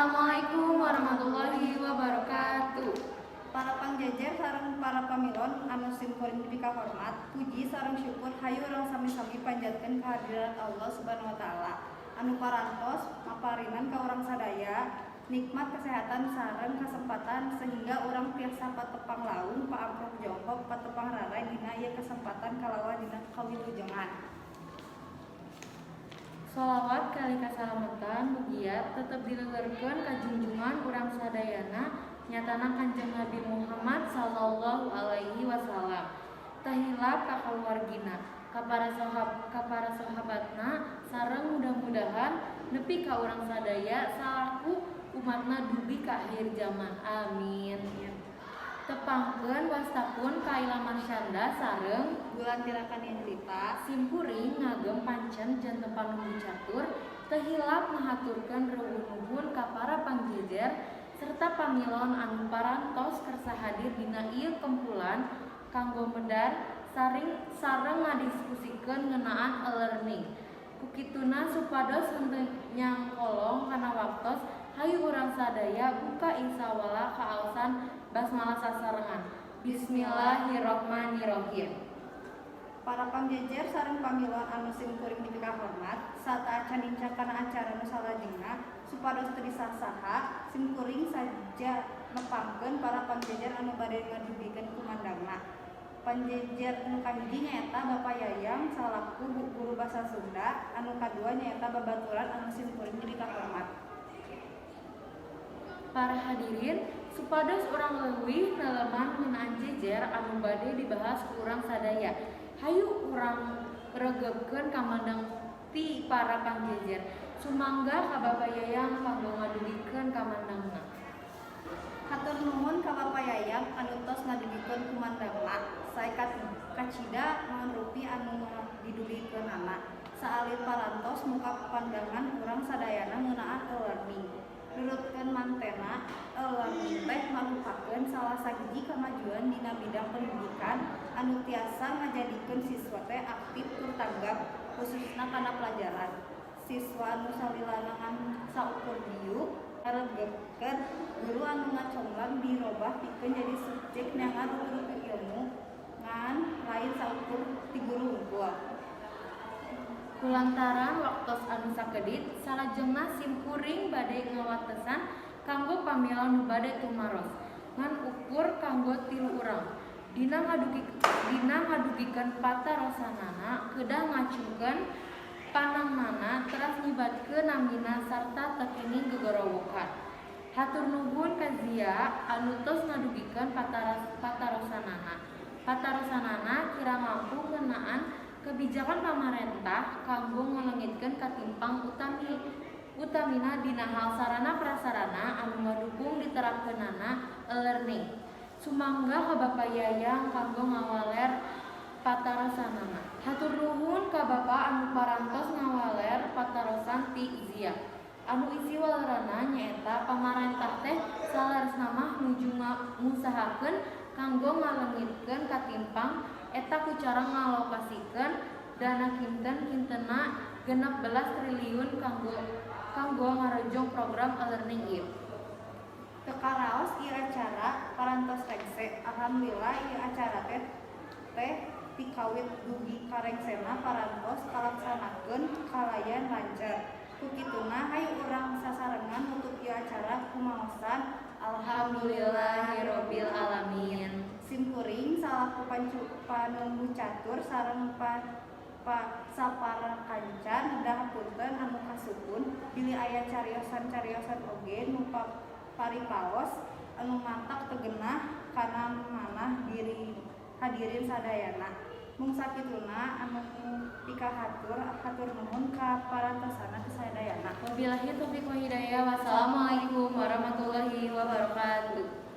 Assalamualaikum warahmatullahi wabarakatuh. Para pangjejer sareng para pamilon anu simkuring dipikahormat, puji sareng syukur hayu urang sami-sami panjatkeun kehadirat Allah Subhanahu wa Taala anu parantos maparinan ka urang sadaya nikmat kesehatan sareng kesempatan sehingga urang tiasa patepang laung, paamprok jongkok, patepang raray dina ieu kesempatan kalawan dina kawilujengan. Sholawat kali kasalamatan mugia tetep dilelerkeun ka junjungan urang sadayana, nyatana Kanjeng Nabi Muhammad sallallahu alaihi wasallam. Teu hilap ka kaluargina, ka para sahabatna, sareng mudah-mudahan nepi ka urang sadaya salaku umatna dugi ka akhir zaman. Amin. Tepangkeun, wasta pun Kaila Marsyanda sareng Bulan Tirakan Jelita. Simkuring ngagem pancen janten panumbu catur. Teu hilap ngahaturkeun riweuh nuhun ka para pangjejer serta pamilon anu parantos kersa hadir dina ieu kempulan kanggo medar saring sareng ngadiskusikeun ngeunaan e-learning. Ku kituna, supados henteu nyangkolong kana waktos, hayu urang sadaya buka Insawala kaaosan basmalah sasarengan. Bismillahirrahmanirrahim. Para pangjejer sareng pamilon anu simkuring dipikahormat, sateuacan nincak kana acara nu salajengna, supados teu disaha, simkuring saja nepangkeun para pangjejer anu bade ngadugikeun kumandangna. Pangjejer anu kahiji nyaeta Bapak Yayang salaku guru basa Sunda, anu kadua nyaeta babaturan anu simkuring dipikahormat. Para hadirin, supados urang leuwih neleman ngeunaan jejer anu bade dibahas ku urang sadaya, hayu urang regebkeun kamandang ti para pangjejer. Sumangga ka Bapak Yayang kanggo ngadugikeun kamandangna. Hatur nuhun ka Bapak Yayang anu tos ngadugikeun kumandangna. Sae kacida naon rupi anu didugikeunana. Saalit parantos muka pandangan urang sadayana ngeunaan e-learning. Nurutkeun mantena, e-learning teh marupakeun salah sahiji kamajuan dina bidang pendidikan anu tiasa ngajadikeun siswa teh aktif tur tanggap, khususna kana pelajaran. Siswa anu salilana ngan saukur diuk ngaregebkeun guru anu ngacomblang dirobah pikeun jadi subjek neangan rupi-rupi ilmu ngan lain saukur ti guru hungkul. Kulantaran waktos anu sakedit, salajengna simkuring bade ngawatesan kanggo pamilon nu bade tumaros ngan ukur kanggo tilu urang. Dina ngadugikeun patarosanana kedah ngacungkeun pananganna teras nyebatkeun namina sarta teu kenging gegorowokan. Hatur nuhun ka Zia anu tos ngadugikeun patarosanana. Patarosanana kirang langkung ngeunaan kebijakan pamarentah kanggo ngaleungitkeun katimpang, utamina dina hal sarana prasarana anu ngadukung diterapkeunana e-learning. Sumangga ka Bapak Yayang kanggo ngawaler patarosanana. Hatur nuhun ka Bapak anu parantos ngawaler patarosan ti Zia anu isi waleranna nyaeta pamarentah teh saleresna mah nuju ngusahakeun kanggo ngaleungitkeun katimpang eta ku cara ngalokasikeun dana kinten-kintenna 16 triliun kanggo ngarojong program e-learning ieu. Teu karaos ieu acara parantos rengse. Alhamdulillah, ieu acara teh tikawit dugi ka rengsena parantos kalaksanakeun kalayan lancar. Ku kituna, hayu urang sasarengan nutup ieu acara ku maosan Alhamdulillahirabbil alamin. Simkuring salaku panumbu catur sareng pa sapara kanca nedah hapunten anu kasukun bilih aya cariosan-cariosan oge nu paripaos anu matak teu genah kana manah diri hadirin sadayana. Mung sakituna anu pikahatur, hatur nuhun ka parantosanna sadayana. Wabillahi taufiq wa hidayah. Wassalamualaikum warahmatullahi wabarakatuh.